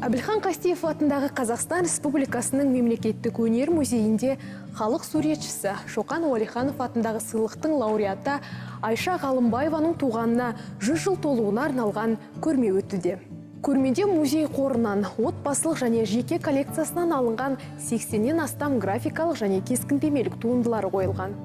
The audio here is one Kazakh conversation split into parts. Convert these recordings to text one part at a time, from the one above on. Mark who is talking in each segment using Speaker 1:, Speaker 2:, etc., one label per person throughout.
Speaker 1: Әбілхан Қастеев атындағы Қазақстан Республикасының мемлекеттік өнер музейінде халық суретшісі Шоқан Уәлиханов атындағы сыйлықтың лауреаты Айша Ғалымбаеваның туғанына 100 жыл толуына арналған көрме өтуде. Көрмеде музей қорынан, отбасылық және жеке коллекциясынан алынған 80-нен астам графикалық және кескіндемелік туындылары қойылған.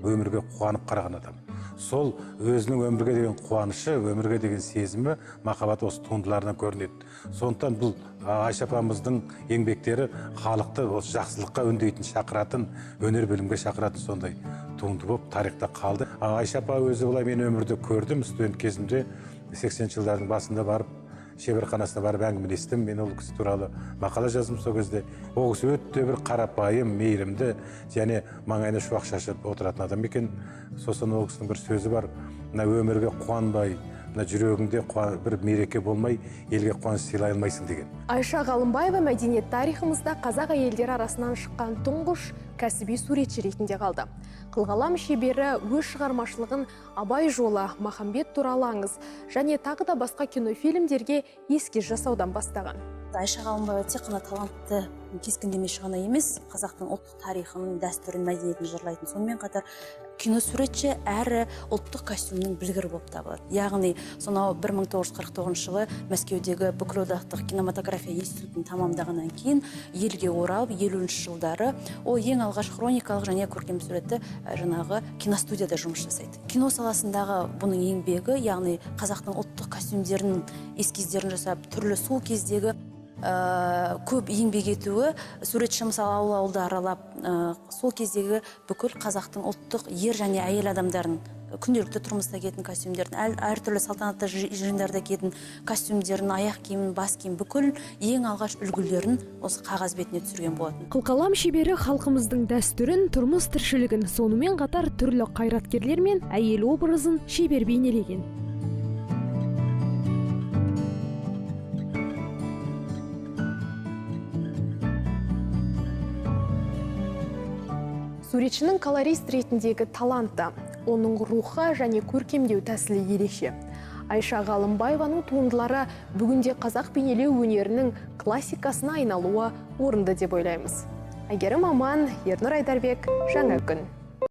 Speaker 2: Өмірге қуанып қараған адам. Сол өзінің өмірге деген қуанышы, өмірге деген сезімі, махаббаты осы туындыларынан көрінеді. Сондықтан бұл Айша апамыздың еңбектері халықты осы жақсылыққа үндейтін, шақыратын, өнер білімге шақыратын сондай туынды болып тарихта қалды. Айша апа өзі былай мен өмірде көрдім, студент кезімде 80-ші жылдардың басында барып шеберханасына барып әңгімелестім. Мен ол кісі туралы мақала жаздым сол кезде. Ол кісі өте бір қарапайым, мейірімді және маңайына шуақ шашып отыратын адам екен. Сосын ол кісінің бір сөзі бар: мына өмірге қуанбай, мына жүрегіңде бір мереке болмай, елге қуаныш сыйлай алмайсың деген.
Speaker 1: Айша Ғалымбаева мәдениет тарихымызда қазақ әйелдері арасынан шыққан тұңғыш кәсіби суретші ретінде қалды. Қылқалам шебері өз шығармашылығын Абай жолы, Махамбет туралы аңыз және тағы да басқа кинофильмдерге эскиз жасаудан бастаған.
Speaker 3: Айша Ғалымбаева тек қана талантты кескіндемеші ғана емес, қазақтың ұлттық тарихын, дәстүрін, мәдениетін жырлайтын, сонымен қатар киносуретші әрі ұлттық костюмнің білгірі болып табылады. Яғни сонау 1949 жылы Мәскеудегі бүкілодақтық кинематография институтын тамамдағаннан кейін елге оралып, 50 жылдары ол ең алғаш хроникалық және көркем суретті жаңағы киностудияда жұмыс жасайды. Кино саласындағы бұның еңбегі, яғни қазақтың ұлттық костюмдерінің эскиздерін жасап, түрлі сол кездегі көп еңбек етуі, суретші мысалы ауыл-ауылды аралап, сол кездегі бүкіл қазақтың ұлттық ер және әйел адамдарын күнделікті тұрмыста киетін костюмдерін, әртүрлі салтанатты жиындарда киетін костюмдерін, аяқ киімін, бас киім, бүкіл ең алғаш үлгілерін осы қағаз бетіне түсірген болатын.
Speaker 1: Қылқалам шебері халқымыздың дәстүрін, тұрмыс тіршілігін, сонымен қатар түрлі қайраткерлер мен әйел образын шебер бейнелеген. Суретшінің колорист ретіндегі таланты, оның рухы және көркемдеу тәсілі ерекше. Айша Ғалымбаеваның туындылары бүгінде қазақ бейнелеу өнерінің классикасына айналуы орынды деп ойлаймыз. Әйгерім Аман, Ернұр Айдарбек, Жаңа күн.